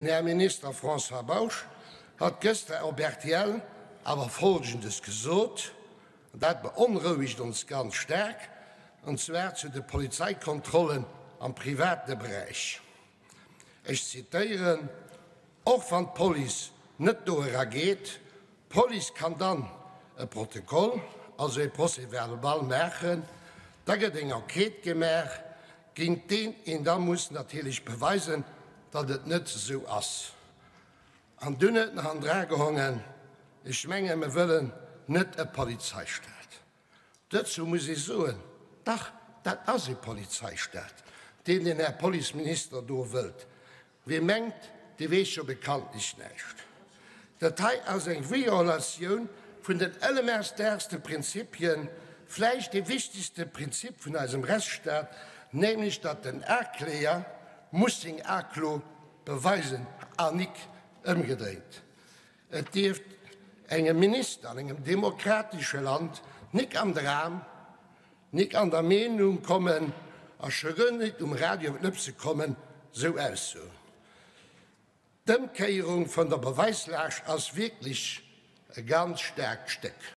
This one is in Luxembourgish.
Den Här Minister François Bausch hat gëster op rtl awer Folgendes gesot, an dat beonrouegt ons ganz staark, an zwar zu de Polizeikontrollen am private Beräich. Ech zitéieren, Och wann d'Police net do era geet, d'Police kann dann e Protokoll, also e Procès-verbal maachen, da gëtt eng Enquête gemaach, géint deen een da muss natierlech beweisen, datt et net esou ass. An dunn huet en hannendra gehongen, Ech menge mer wëllen net e Polizeistaat. Dozou muss ee soen, dach, dat ass e Polizeistaat, deen den Här Policeminister do wëllt. Wie mengt, dee weess jo bekanntlech näischt. Dat hei ass eng Violatioun vun den elementaarste Prinzipien, vläicht dee wichtegste Prinzip vun eisem Rechtsstaat, nämlech datt den Akläger muss seng Aklo beweisen an nik ëmgedréint. Et dierft engem Minister an engem demokratesche Land nik am Dram, nik an der Meenung kommen a scho guer nik um Radio op d'Lëpse kommen, sou Aussoen. D'Ëmkéierung vun der Beweislaascht ass wierklech e ganz staarkt Stéck.